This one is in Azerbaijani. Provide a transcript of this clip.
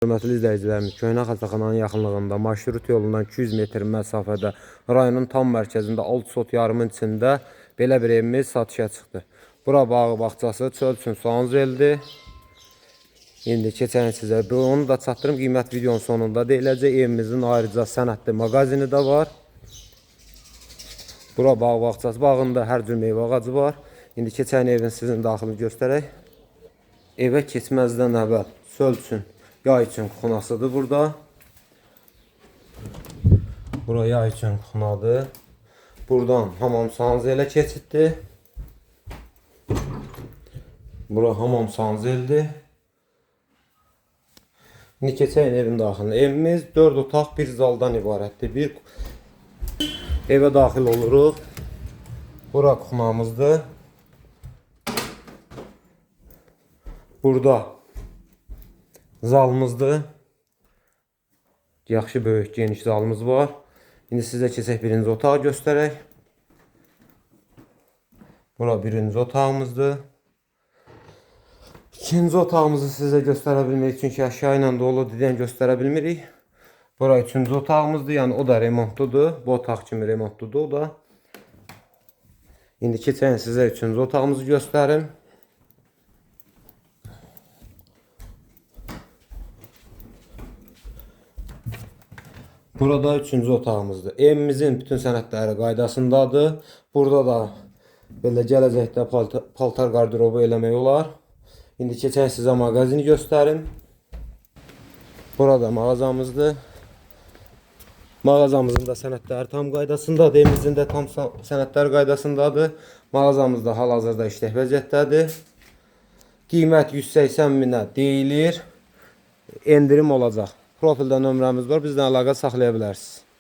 Hörmətli izləyicilərimiz, Köhnə Xəstəxananın yaxınlığında, marşrut yolundan 200 metr məsafədə, rayonun tam mərkəzində 6 sot yarımın içində belə bir evimiz satışa çıxdı. Bura bağı bağçası, çöl üçün sanuzeldir. İndi keçən sizə onu da çatdırım. Qiymət videonun sonunda deyiləcək. Evimizin ayrıca sənədli mağazini də var. Bura bağ bağçası, bağında hər cür meyvə ağacı var. İndi keçən evin sizin daxilini göstərək. Evə keçməzdən əvvəl çöl üçün, yay üçün kuxunasıdır burada. Bura yay üçün kuxunadır. Buradan hamam sanzelə keçiddir. Bura hamam sanzeldir. İndi keçək evin daxilinə. Evimiz 4 otaq, bir zaldan ibarətdir. Bir evə daxil oluruq. Bura kuxunamızdır. Burada zalımızdır. Yaxşı böyük, geniş zalımız var. İndi sizə keçək birinci otağı göstərək. Bura birinci otağımızdır. İkinci otağımızı sizə göstərə bilmirik çünki əşya ilə doludur deyən göstərə bilmirik. Bura üçüncü otağımızdır, yəni o da remontludur. Bu otaq kimi remontludur o da. İndi keçən sizə üçüncü otağımızı göstərim. Burada üçüncü otağımızdır. Evimizin bütün sənədləri qaydasındadır. Burada da belə gələcəkdə paltar qardırobu eləmək olar. İndi keçən sizə mağazini göstərim. Burada mağazamızdır. Mağazamızın da sənədləri tam qaydasındadır. Evimizin də tam sənədləri qaydasındadır. Mağazamız da hal-hazırda işlək vəziyyətdədir. Qiymət 180 minə deyilir. Endirim olacaq. Profildə nömrəmiz var. Bizlə əlaqə saxlaya bilərsiniz.